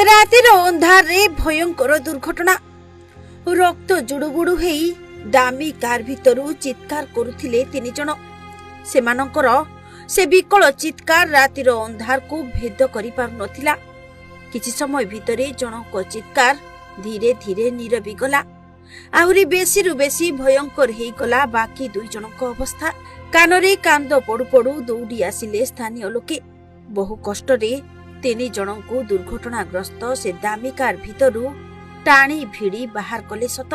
ରାତିର ଅନ୍ଧାରରେ ଭୟଙ୍କର ଦୁର୍ଘଟଣା। ରକ୍ତ ଜୁଡୁବୁଡୁ ହେଇ ଦାମୀ କାର ଭିତରୁ ଚିତ୍କାର କରୁଥିଲେ ତିନି ଜଣ। ସେମାନଙ୍କର ସେ ବିକଳ ଚିତ୍କାର ରାତିର ଅନ୍ଧାରକୁ ଭେଦ କରିପାରୁନଥିଲା। କିଛି ସମୟ ଭିତରେ ଜଣଙ୍କ ଚିତ୍କାର ଧୀରେ ଧୀରେ ନିରବି ଗଲା। ଆହୁରି ବେଶୀରୁ ବେଶୀ ଭୟଙ୍କର ହେଇଗଲା ବାକି ଦୁଇ ଜଣଙ୍କ ଅବସ୍ଥା। କାନରେ କାନ୍ଦ ପଡୁ ପଡୁ ଦୌଡ଼ି ଆସିଲେ ସ୍ଥାନୀୟ ଲୋକେ। ବହୁ କଷ୍ଟରେ ତିନି ଜଣଙ୍କୁ ଦୁର୍ଘଟଣାଗ୍ରସ୍ତ ସେ ଦାମୀ କାର ଭିତରୁ ଟାଣି ଭିଡ଼ି ବାହାର କଲେ ସତ,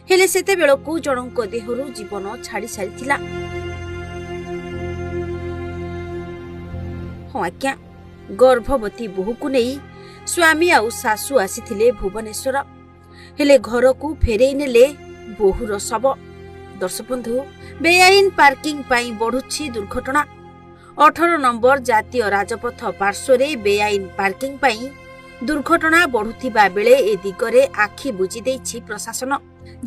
ହେଲେ ସେତେବେଳକୁ ଜଣଙ୍କ ଦେହରୁ ଜୀବନ ଛାଡ଼ି ସାରିଥିଲା। ହଁ ଆଜ୍ଞା, ଗର୍ଭବତୀ ବୋହୂକୁ ନେଇ ସ୍ୱାମୀ ଆଉ ଶାଶୁ ଆସିଥିଲେ ଭୁବନେଶ୍ୱର, ହେଲେ ଘରକୁ ଫେରେଇ ନେଲେ ବୋହୂର ଶବ। ଦର୍ଶକ ବନ୍ଧୁ, ବେଆଇନ ପାର୍କିଂ ପାଇଁ ବଢୁଛି ଦୁର୍ଘଟଣା। 18 ନମ୍ବର ଜାତୀୟ ରାଜପଥ ପାର୍ଶ୍ୱରେ ବେଆଇନ ପାର୍କିଂ ପାଇଁ ଦୁର୍ଘଟଣା ବଢୁଥିବା ବେଳେ ଏ ଦିଗରେ ଆଖି ବୁଜି ଦେଇଛି ପ୍ରଶାସନ,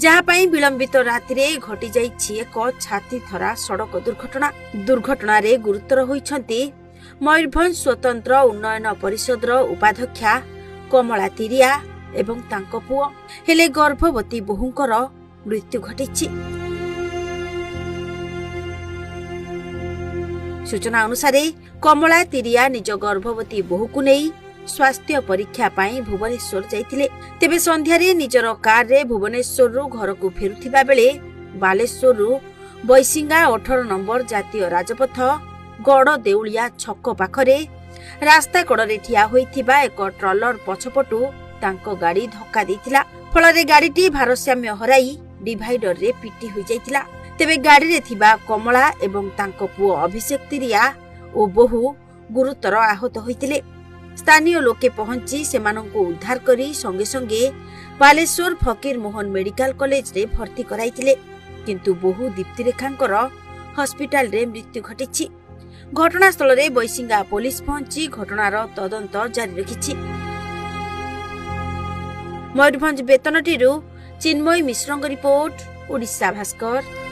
ଯାହା ପାଇଁ ବିଳମ୍ବିତ ରାତିରେ ଘଟିଯାଇଛି ଏକ ଛାତିଥରା ସଡ଼କ ଦୁର୍ଘଟଣା। ଦୁର୍ଘଟଣାରେ ଗୁରୁତର ହୋଇଛନ୍ତି ମୟୂରଭଞ୍ଜ ସ୍ୱତନ୍ତ୍ର ଉନ୍ନୟନ ପରିଷଦର ଉପାଧ୍ୟକ୍ଷା କମଳା ତିରିଆ ଏବଂ ତାଙ୍କ ପୁଅ, ହେଲେ ଗର୍ଭବତୀ ବୋହୂଙ୍କର ମୃତ୍ୟୁ ଘଟିଛି। ସୂଚନା ଅନୁସାରେ, କମଳା ତିରିଆ ନିଜ ଗର୍ଭବତୀ ବୋହୂକୁ ନେଇ ସ୍ୱାସ୍ଥ୍ୟ ପରୀକ୍ଷା ପାଇଁ ଭୁବନେଶ୍ୱର ଯାଇଥିଲେ। ତେବେ ସନ୍ଧ୍ୟାରେ ନିଜର କାରରେ ଭୁବନେଶ୍ୱରରୁ ଘରକୁ ଫେରୁଥିବା ବେଳେ ବାଲେଶ୍ୱରରୁ ବୈଶିଙ୍ଗା 18 ନମ୍ବର ଜାତୀୟ ରାଜପଥ ଗଡ଼ଦେଉଳିଆ ଛକ ପାଖରେ ରାସ୍ତା କଡ଼ରେ ଠିଆ ହୋଇଥିବା ଏକ ଟ୍ରଲର ପଛପଟୁ ତାଙ୍କ ଗାଡ଼ି ଧକ୍କା ଦେଇଥିଲା। ଫଳରେ ଗାଡ଼ିଟି ଭାରସାମ୍ୟ ହରାଇ ଡିଭାଇଡରରେ ପିଟି ହୋଇଯାଇଥିଲା। ତେବେ ଗାଡ଼ିରେ ଥିବା କମଳା ଏବଂ ତାଙ୍କ ପୁଅ ଅଭିଷେକ ତିରିଆ ଓ ବୋହୂ ଗୁରୁତର ଆହତ ହୋଇଥିଲେ। ସ୍ଥାନୀୟ ଲୋକେ ପହଞ୍ଚି ସେମାନଙ୍କୁ ଉଦ୍ଧାର କରି ସଙ୍ଗେ ସଙ୍ଗେ ବାଲେଶ୍ୱର ଫକୀର ମୋହନ ମେଡିକାଲ କଲେଜରେ ଭର୍ତ୍ତି କରାଇଥିଲେ। କିନ୍ତୁ ବୋହୂ ଦୀପ୍ତିରେଖାଙ୍କର ହସ୍ପିଟାଲରେ ମୃତ୍ୟୁ ଘଟିଛି। ଘଟଣାସ୍ଥଳରେ ବୈଶିଙ୍ଗା ପୋଲିସ ପହଞ୍ଚି ଘଟଣାର ତଦନ୍ତ ଜାରି ରଖିଛି। ମୟୂରଭଞ୍ଜ ବେତନଟୀରୁ ଚିନ୍ମୟ ମିଶ୍ରଙ୍କ ରିପୋର୍ଟ, ଓଡ଼ିଶା ଭାସ୍କର।